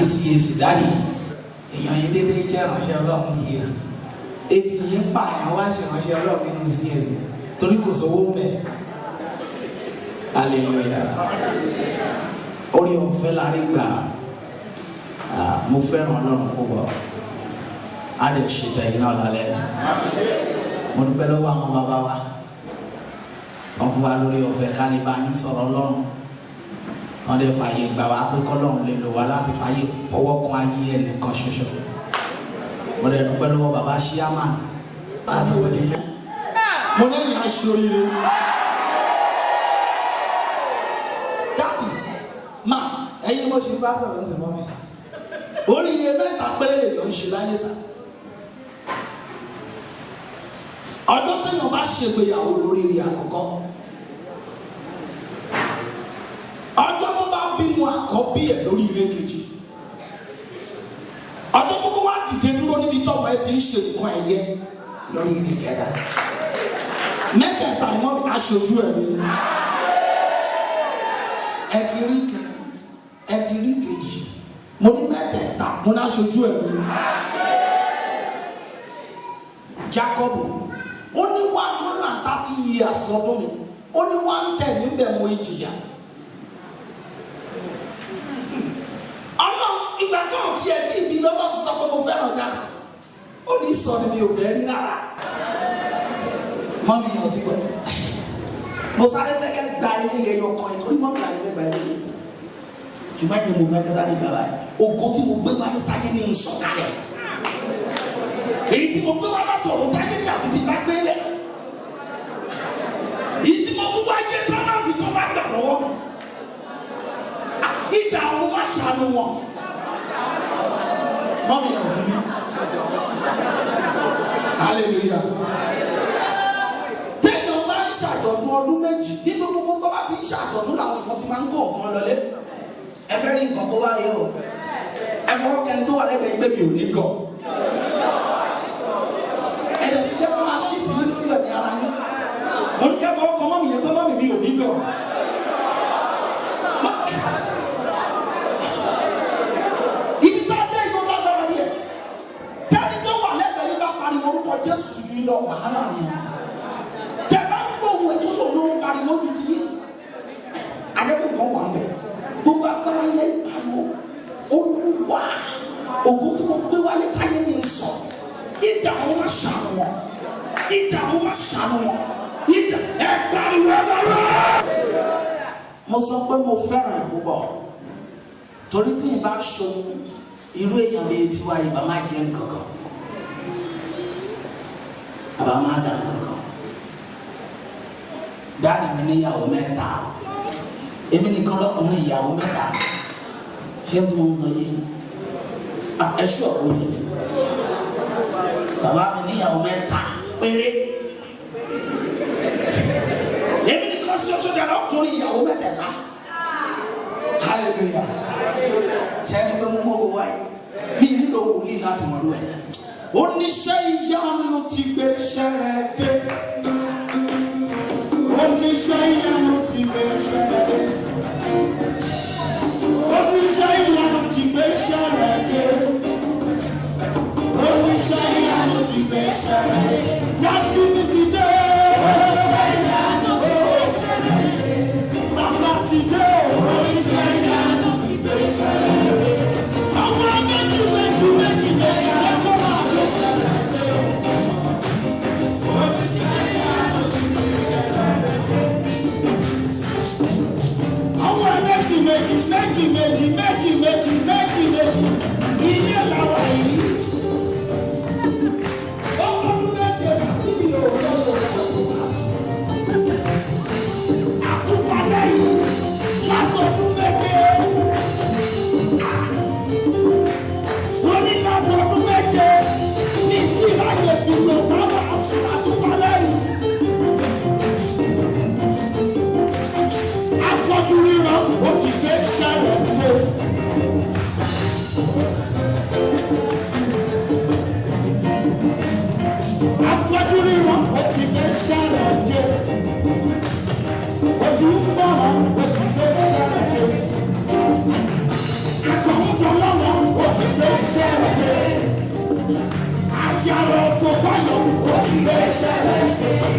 CAC dáàdì èèyàn yìí déédéé jẹ́ ìránṣẹ́ Ọlọ́run CAC. Ebi yìí ń pa àyàn wá ṣe ìránṣẹ́ Ọlọ́run nínú CAC torí kò sówó ń bẹ̀. Hallelujah. Orí ọ̀fẹ́ la rí gbà. Mo fẹ́ràn Ọlọ́run púpọ̀. A lè ṣètò ẹ̀yìn náà lálẹ́. Mo dúpẹ́ lọ́wọ́ àwọn bàbá wa. Wọ́n fún wa lórí ọ̀fẹ́ ká lè bá yín sọ̀rọ̀ Ọlọ́run. Wọ́n lè fààyè gbà wá pé kọ́lọ́run lè lò wá láti fààyè fọwọ́ kan ayé ẹnìkan ṣoṣo. Mo lè dúpẹ́ lọ́wọ́ bàbá Ṣíámà. Mo lẹ́yìn aṣọ oríire. Dáàbì, má ẹ̀yin ni mo ṣe bá sọ̀rọ̀ ní mọ́ mi. Oríire mẹ́ta péré lè yọ̀ ń ṣe láyé sá. Ọjọ́ téèyàn bá ṣègbéyàwó lóríire àkọ́kọ́. Ọjọ́ tó bá bímọ àkọ́bí ẹ̀ lóríire kejì. Ọjọ́ tó bá wá dìde dúró níbi tọ́mọ ẹ ti ń ṣe nǹkan ẹ̀yẹ lóríire kẹta. Mẹ́tẹ̀ẹ̀ta ìmọ̀ aṣojú ẹ̀ ni. Ẹ ti rí kẹrin, ẹ ti rí kejì. Mo ní mẹ́tẹ̀ẹ̀ta, mo ní aṣojú ẹ̀ ni. Jacob, ó ní 130 years lọ́dún mi, ó ní 110 níbẹ̀ mo ìjìyà. Ọlọ́run ìgbà tó ń tiẹ̀ tí ìbí lọ́lọ́run sọ pé mo fẹ́ràn Jacob. Ó ní sọ ni mi ò fẹ́ rí rárá. Mọ́mí yẹn ti gbọ́. Mo sáré fẹ́ kẹ́ gba ilé yẹn yọ kan ìtorí mọ́mí làyẹ̀ fẹ́ gba ilé yẹn. Ṣùgbọ́n ẹ̀yin mo fẹ́ kẹ́ sáré gbà báyìí. Ògo tí mo gbé wáyé táyé ní sọ̀kalẹ̀. Èyí tí mo gbé wá látọ̀run táyé ní àfi ti bá gbé lẹ̀. Èyí tí mo mú wáyé tán náà fi tán bá gbà lọ́wọ́ mi. Ìdá ọ̀run wá ṣàánú wọn. Mọ́mí yẹn ò sí mi. Hallelujah. Téèyàn bá ń ṣàjọ̀dún ọdún méjì nínú gbogbo tó bá ti ń ṣàjọ̀dún làwọn nǹkan ti máa ń kó nǹkan lọlé. Ẹ fẹ́ rí nǹkan kó bá yẹ o. Ẹ fọwọ́ kẹni tó wà lẹ́gbẹ̀ẹ́ gbé mi ò ní gọ̀. Ẹ̀dẹ̀ tó jẹ́ kó máa ṣí tì yín lójú ẹ̀mí ara yín. Mo ní kẹ́ fọwọ́ kan mọ́mì yẹn pé mọ́mì mi ò ní gọ̀. Ibi tá a dé yóò lágbára díẹ̀. Tẹ́ni tó wà lẹ́gbẹ̀ẹ́ yín bá pariwo orúkọ Jésù tuntun yín lọ wàhálà yẹn. Tẹ bá ń gbóhùn ètò sòrò ló ń pariwo ju ti yín. Ayẹ́pẹ̀ kan wà mẹ́. Gbogbo agbára yẹn ń pariwo. Olúwa ògùn tí mo gbé wáyé táyé ní sọ. Ìdá wọn wá ṣàánú wọn. Ìdá wọn wá ṣàánú wọn. Ìdá ẹ pariwo ẹ pariwo. Mo sọ pé mo fẹ́ràn ẹ̀ púpọ̀. Torí tí ì bá ṣohun irú èèyàn bíi tiwa ìbá má jẹ nǹkankan. Àbá má dà nǹkankan. Dáàdì mi níyàwó mẹ́ta. Èmi nìkan lọ́kùnrin ìyàwó mẹ́ta. Ṣé tí mo ń sọ yìí? Ẹ ṣú ọ̀pọ̀ yìí. Bàbá mi níyàwó mẹ́ta péré. Èmi nìkan ṣoṣo dẹ̀ lọ́kùnrin ìyàwó mẹ́tẹ̀ẹ̀ta. Hallelujah. Ṣé ẹni pé mo mọ̀ kó wáyé? Mi nílò wòlíì láti mọ̀ lú ẹ̀. Oníṣẹ́ ìyanu ti gbé iṣẹ́ rẹ̀ dé. Oníṣẹ́ ìyanu ti gbé iṣẹ́ rẹ̀ dé. Oníṣẹ́ ìyanu ti gbé iṣẹ́ rẹ̀ dé. Oníṣẹ́ ìyanu ti gbé iṣẹ́ rẹ̀ dé. Dájú mi ti dé. Oníṣẹ́ ìyanu ti gbé iṣẹ́ rẹ̀ dé. Bàbá ti dé. Oníṣẹ́ ìyanu ti gbé iṣẹ́ rẹ̀ dé. Àwọn méjì méjì méjì méjì lẹ́kọ̀ọ́ máa gbé iṣẹ́ rẹ̀ dé. Oníṣẹ́ ìyanu ti gbé iṣẹ́ rẹ̀ dé.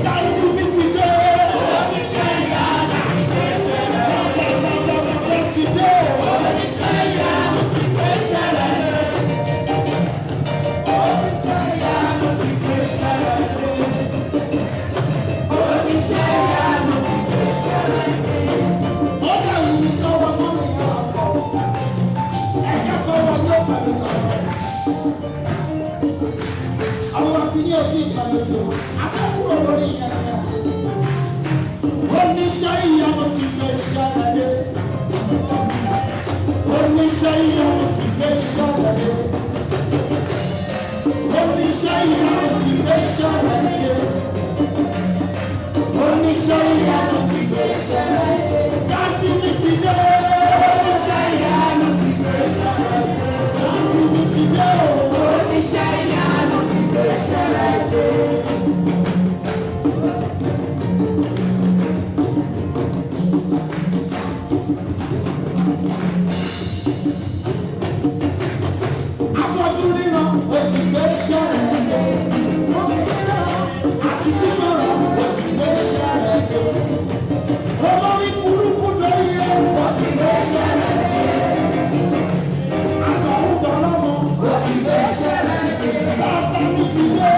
Dájú mi ti dé. Oníṣẹ́ ìyanu ti gbéṣẹ́ rẹ̀ dé. Bàbá ti dé. Oníṣẹ́ ìyanu ti gbéṣẹ́ rẹ̀ dé. Oníṣẹ́ ìyanu ti gbéṣẹ́ rẹ̀ dé. Oníṣẹ́ ìyanu ti gbéṣẹ́ rẹ̀ dé. Ó dàrú ní kọ́wọ́ mọ́ mi yára kọ́. Ẹ̀jẹ̀ kọ́wọ́ yóò pẹ̀lú kọ́wọ́. Àwọn àti ní ọtí ìpàdé tí o, akẹ́kọ̀ọ́ lórí ìyẹn náà. Oníṣẹ́ ìyanu ti gbé ṣẹlẹ̀ dé. Oníṣẹ́ ìyanu ti gbé ṣẹlẹ̀ dé. Oníṣẹ́ ìyanu ti gbé ṣẹlẹ̀ dé. Oníṣẹ́ ìyanu ti gbé ṣẹlẹ̀ dé. Dájú mi ti dé. Oníṣẹ́ ìyanu ti gbé ṣẹlẹ̀ dé. Dájú mi ti dé. Oníṣẹ́ ìyanu ti gbé ṣẹlẹ̀ dé. Afọ́jú ríran, ó ti gbé ṣẹlẹ̀ dé. Àkìtì gbọ́rọ̀, ó ti gbé ṣẹlẹ̀ dé. Olórí burúkú lórí ẹrù, ó ti gbé ṣẹlẹ̀ dé. Àtọ̀hún dọ̀lọ́mọ, ó ti gbé ṣẹlẹ̀ dé. Bàbá mi ti dé.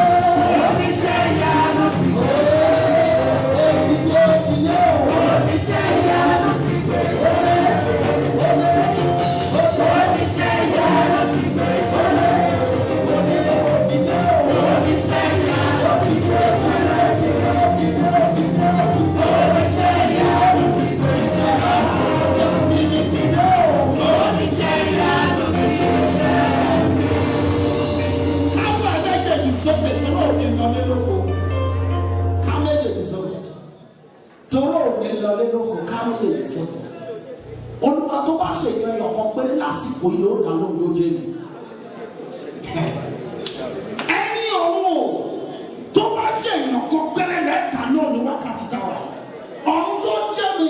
Oníṣẹ́ ìyanu ti dé. Ó ti dé, ó ti dé. Oníṣẹ́ ìyanu ti gbé ṣẹlẹ̀ dé. Oníṣẹ́ ìyanu ti gbé ṣẹlẹ̀ dé. Ó ti dé, oníṣẹ́ ìyanu ti gbé ṣẹlẹ̀ dé. Ó ti dé, ó ti dé, ó ti dé. Oníṣẹ́ ìyanu ti gbé ṣẹlẹ̀ dé. Ó ti dé, oníṣẹ́ ìyanu ti gbé ṣẹlẹ̀ dé. Káwọn méjèèjì sókè tóró òní lọlé lófo. Ká méjèèjì sókè. Tóró òní lọlé lófo. Ká méjèèjì sókè. Olúwa tó bá ṣèyàn ẹyọ kan péré lásìkò yìí ó dà lóhùn lójé ni. Ẹni ọ̀run o tó bá ṣèyàn kan péré lẹ́ẹ̀ta lóhùn ní wákàtí táwa yìí. Ọ̀run tó jẹ́ mi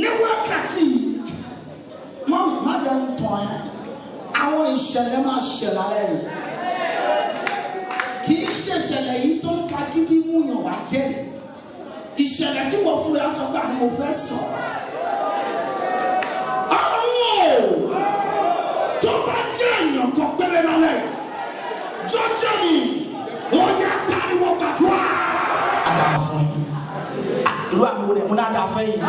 ní wákàtí yìí. Mọ́mì má jẹ́ ń tàn ẹ́. Àwọn ìṣẹ̀lẹ̀ máa ṣẹlẹ̀ lálẹ́ yìí. Kì í ṣe ìṣẹ̀lẹ̀ yìí tó ń fagídí mú yàn wá jẹ́rìí. Ìṣẹ̀lẹ̀ tí wọ́n fúnra sọ pé àní mo fẹ́ sọ̀rọ̀. Ọ̀run o tó bá jẹ́ èèyàn kan péré lálẹ́ yìí, jọjọ́ mi ó yá pariwo gbàdúrà. Adáa fún yín. Irú àmì wo ni mo náà dáa fẹ́ yìí?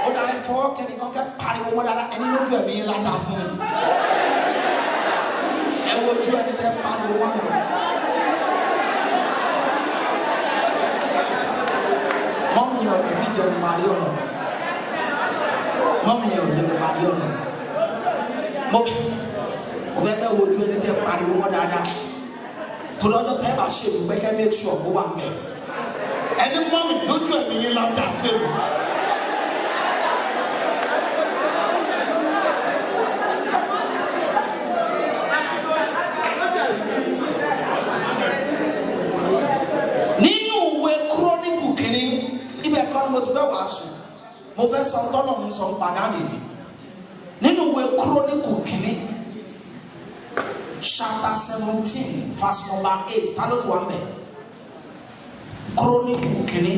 Ó dáa ẹ fọwọ́ kẹ́nìkan kẹ́ pariwo mọ́ dáadáa ẹni lójú ẹ̀mí yín ládàá fún mi. Ẹ wojú ẹni tẹ́ pariwo mọ́ yẹn. Mọ́mí yẹn ò lè ti jẹun parí ọ̀rọ̀. Mọ́mí yẹn ò jẹun parí ọ̀rọ̀. Mo fẹ́ kẹ́ wojú ẹni tẹ́ pariwo mọ́ dáadáa. Torí ọjọ́ tẹ́ bá ṣe ìdúpẹ́ kẹ́ make sure kó wà mẹ́. Ẹni mọ́mì lójú ẹ̀mí yín ládàá fún mi. Nínú ìwé Kúrónìkù kìíní, ibẹ̀ kọ́ ni mo ti fẹ́ wàásù. Mo fẹ́ sọ tọ́nà mi sọ padà nìyí. Nínú ìwé Kúrónìkù kìíní, chapter 17, verse number 8, ta ló ti wà mẹ́? Kúrónìkù kìíní,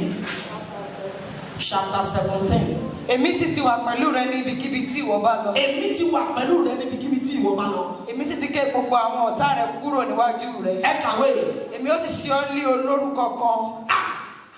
chapter 17. Èmi sì ti wà pẹ̀lú rẹ ní ibikíbi tí ìwọ bá lọ. Èmi ti wà pẹ̀lú rẹ níbikíbi tí ìwọ bá lọ. Èmi sì ti ké gbogbo àwọn ọ̀tá rẹ kúrò níwájú rẹ. Ẹ kàwé. Èmi ó sì ṣe ọ́ ní olórúkọ kan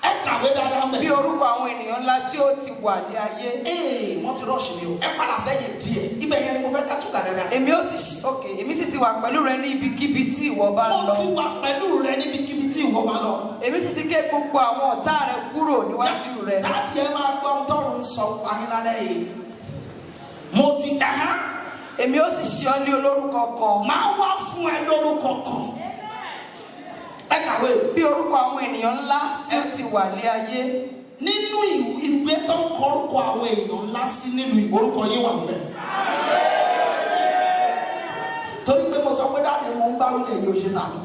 Ẹ kàwé dáadáa mẹ́. bí orúkọ àwọn ènìyàn ńlá tí ó ti wà ní ayé. Ee, wọ́n ti rọ́ọ̀ṣì mi o. Ẹ padà sẹ́yìn díẹ̀. Ibẹ̀ yẹn ni mo fẹ́ kátùkà dáadáa. Èmi ó sì ṣe ok èmi sì ti wà pẹ̀lú rẹ ní ibikíbi tí ìwọ bá Mo lọ. ti wà pẹ̀lú rẹ níbikíbi tí ìwọ bá lọ. Èmi sì ti ké gbogbo àwọn ọ̀tá rẹ kúrò níwájú rẹ. Dáàdì ẹ máa gbọ́ ohun tọ́run ń sọ ayé lálẹ́ yìí. Mo ti ẹ̀hán. Èmi ó sì ṣe ọ́ ní olórúkọ kan Máa wá fún ẹ lórúkọ kan. Ẹ kàwé. bí orúkọ àwọn ènìyàn ńlá tí ó ti wà ní ayé. Nínú ìwé tó ń kọ orúkọ àwọn èèyàn ńlá sí nínú orúkọ yín wà ńbẹ̀. Torí pé mo sọ pé dáàdì mo ń bá wílẹ̀ yìí ó ṣe sàmì.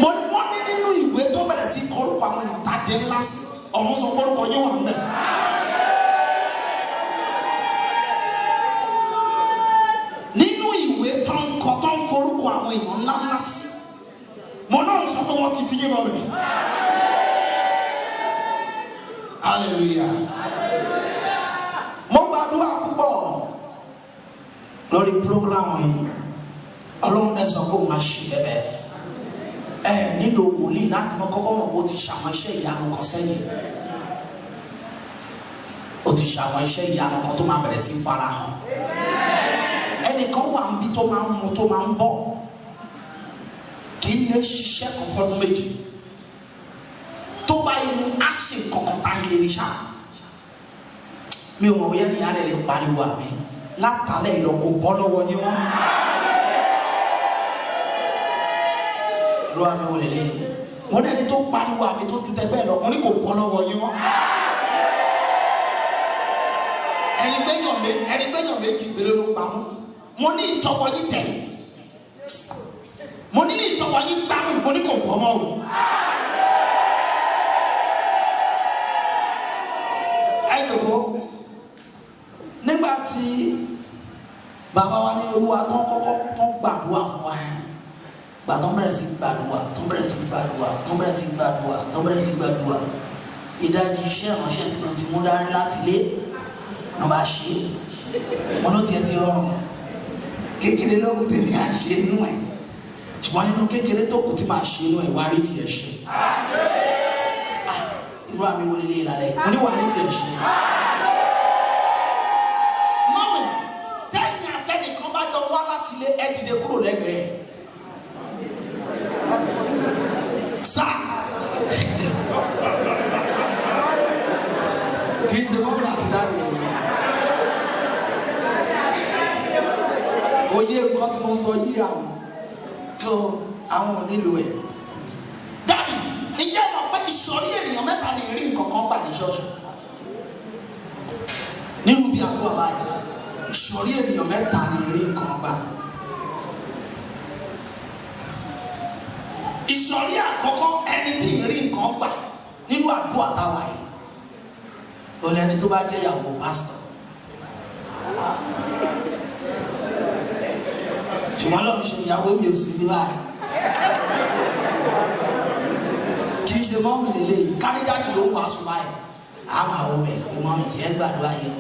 Mo ní wọ́n ní nínú ìwé tó bẹ̀rẹ̀ sí kọ orúkọ àwọn èèyàn tá a dé ńlá sí. Ọ̀run sọ pé orúkọ yín wà ńbẹ̀. Nínú ìwé tó ń kọ tó ń forúkọ àwọn èèyàn ńlá ńlá sí. Mo náà sọ pé wọ́n ti ti yín bọ̀ mi. Hallelujah. Mo gbàdúrà púpọ̀ lórí program yìí. Ọlọ́run dẹ̀ sọ pé òun máa ṣe bẹ́ẹ̀. Ẹ nílò wòlíì láti mọ kọ́kọ́ mọ̀ pé ó ti ṣàwọn iṣẹ́ ìyanu kan sẹ́yìn. Ó ti ṣàwọn iṣẹ́ ìyanu kan tó máa bẹ̀rẹ̀ sí farahàn. Ẹnìkan wà níbi tó máa ń mu tó máa ń bọ̀. Kì í lè ṣiṣẹ́ kan fọ́dún méjì. Tó bá inú á ṣe kankan tá ilé ní ṣá. Mi ò mọ̀ bóyá nìyá rẹ̀ lè pariwo àmì. Látàlẹ́ ìlọ kò bọ́ lọ́wọ́ yín wọ́n. Irú àmì wo lélẹ́yìn? Mo ní ẹni tó pariwo àmì tó ju tẹgbẹ́ lọ, mo ní kò bọ́ lọ́wọ́ yín wọ́n. Ẹni gbẹ́yàn méjì péré ló pamọ́. Mo ní ìtọ́wọ́ yín tẹ̀. Mo ní ìtọ́wọ́ yín gbámú, mo ní kò bọ́ mọ́ o. Ẹ jòkó. Nígbà tí bàbá wa ní Olúwa tó ń kọ́kọ́ tó ń gbàdúrà fún wa yẹn, gbà tó ń bẹ̀rẹ̀ sí gbàdúrà, tó ń bẹ̀rẹ̀ sí gbàdúrà, tó ń bẹ̀rẹ̀ sí gbàdúrà, tó ń bẹ̀rẹ̀ sí gbàdúrà. Ìdajì iṣẹ́ ìránṣẹ́ tí mo ti mú dání láti lé ló bá ṣe é. Mo ló tiẹ̀ ti rọrùn. Kékeré ló kù tèmi à ń ṣe nínú ẹ̀. Ṣùgbọ́n nínú kékeré tó kù tí màá ṣe inú ẹ̀ wá rí tiẹ̀ ṣe. Irú àmì wo lélẹ́yìn lálẹ́? Mo ní wàá rí tiẹ̀ ṣe. Mọ́mì, tẹ́yìn àtẹnìkan bá jọ wá láti ilé ẹ dìde kúrò lẹ́gbẹ̀ẹ́. Sá. Kì í ṣe mọ́mì àti dáàdì nìyẹn. Òye nǹkan tí mo ń sọ yí àwọn tó àwọn ò nílò ẹ̀. Dáàdì, ǹjẹ́ mọ̀ pé ìsọ̀rí ènìyàn mẹ́ta lè rí nǹkan kan gbà ní ṣọ́ọ̀ṣì? Nínú bí àdúrà báyìí, ìsọ̀rí ènìyàn mẹ́ta lè rí nǹkan gbà. Ìsọ̀rí àkọ́kọ́ ẹni tí ì rí nǹkan gbà nínú àdúrà táwa yìí. Ó lẹ́ni tó bá jẹ́ ìyàwó pásítọ̀. Ṣùgbọ́n lọ́n ṣe ìyàwó mi ò sí ní báyìí. Kì í ṣe mọ́mì lélẹ̀ kárídáàdì ló ń wàásù báyìí. A máa wo bẹ̀ pé mọ́mì ṣe é gbàdúrà yìí.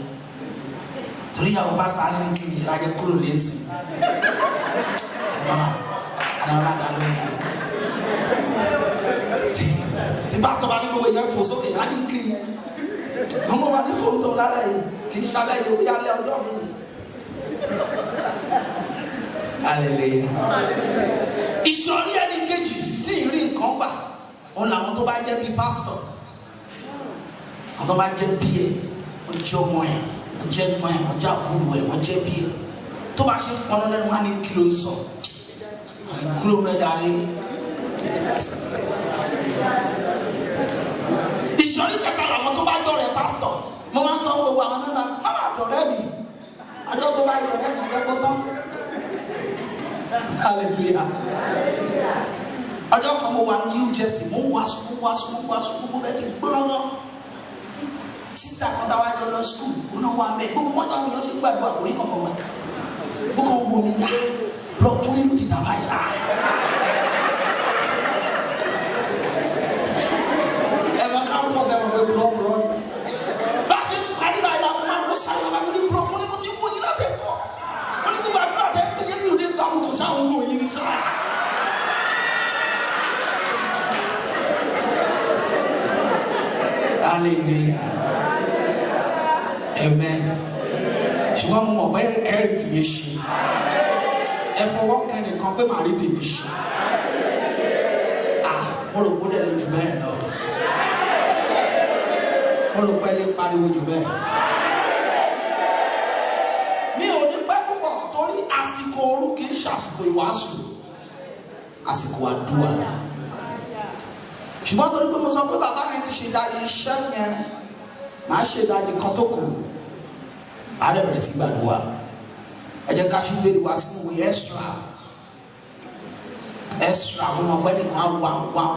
Torí ìyàwó pásítọ̀ á ní kí n ṣe lájẹ́ kúrò lẹ́sìn. Àdàbà dà ló ń yà. Tí pásítọ̀ bá ní gbogbo ìyẹn fò sókè, á ní kí n. Mọ́mọ́ wa ní fóònù tó lára yìí, kì í ṣalẹ́ yìí, ó yá lẹ́ ọjọ́ mi. Hallelujah. Ìsọ̀rí ẹni kejì tí ì rí nǹkan gbà, òun làwọn tó bá jẹ́ bí pásítọ̀, àwọn tó bá jẹ́ bí ẹ̀, wọ́n jẹ́ ọmọ ẹ̀, wọ́n jẹ́ ẹ̀gbọ́n ẹ̀, wọ́n jẹ́ àbúrò ẹ̀, wọ́n jẹ́ bí ẹ̀. Tó bá ṣe ń pọnú lẹ́nu wá ní kí ló ń sọ, àní kúrò mẹ́ta rí. Ìsọ̀rí kẹta làwọn tó bá jọ̀rẹ̀ pásítọ̀, mo máa ń sọ gbogbo àwọn mẹ́ta, má bàa dọ̀rẹ́ mi, àjọ tó bá ìdọ̀rẹ́ mi àjọ gbọ́tán. Hallelujah. Ọjọ́ kan mo wà ní New Jersey, mo wàásù, gbogbo bẹ́ẹ̀ ti gbóná gan. Sísítà kan táwa jọ lọ skul, ó náà wà mẹ́, gbogbo mọ́tò àwọn èèyàn ṣe ń gbàdúrà kò rí kankan gbà. Ó kàn wò mí dá, lọ́kùnrin ló ti dàbá yìí sá. Ẹ̀rọ campus ẹ̀rọ pé bùrọ̀bùrọ̀ ni. Bá a ṣe ń parí báyìí la mo máa ń lọ sáré bàbá mi ní bùrọ̀kùnrin mo ti wò yín láti ẹ̀kọ́. Mo ní gbogbo àdúrà tẹ́ ń pè é mi ò ní gbà mo kàn sáà ń wò yín ní sáà. Hallelujah. Amen. Ṣùgbọ́n mo mọ̀ pé ẹ̀rí ti yé ṣe. Ẹ fọwọ́ kan nìkan pé màá rí tèmi ṣe. Mo rò pé ó dẹ̀ lè jù bẹ́ẹ̀ lọ. Mo rò pé ẹ lè pariwo jù bẹ́ẹ̀. Mi ò ní pẹ́ púpọ̀ torí àsìkò ooru kì í ṣe àsìkò ìwàásù. Àsìkò àdúrà ni. Ṣùgbọ́n torí pé mo sọ pé bàbá mi ti ṣe ìdajì iṣẹ́ yẹn, màá ṣe ìdajì kan tó kù. Màá dẹ̀ bẹ̀rẹ̀ sí gbàdúrà. Ẹ jẹ́ ká ṣe ìbéèrè wá sínú ìwé Ẹ́sírà. Ẹ́sírà mo mọ̀ pé nìkan á wà wá.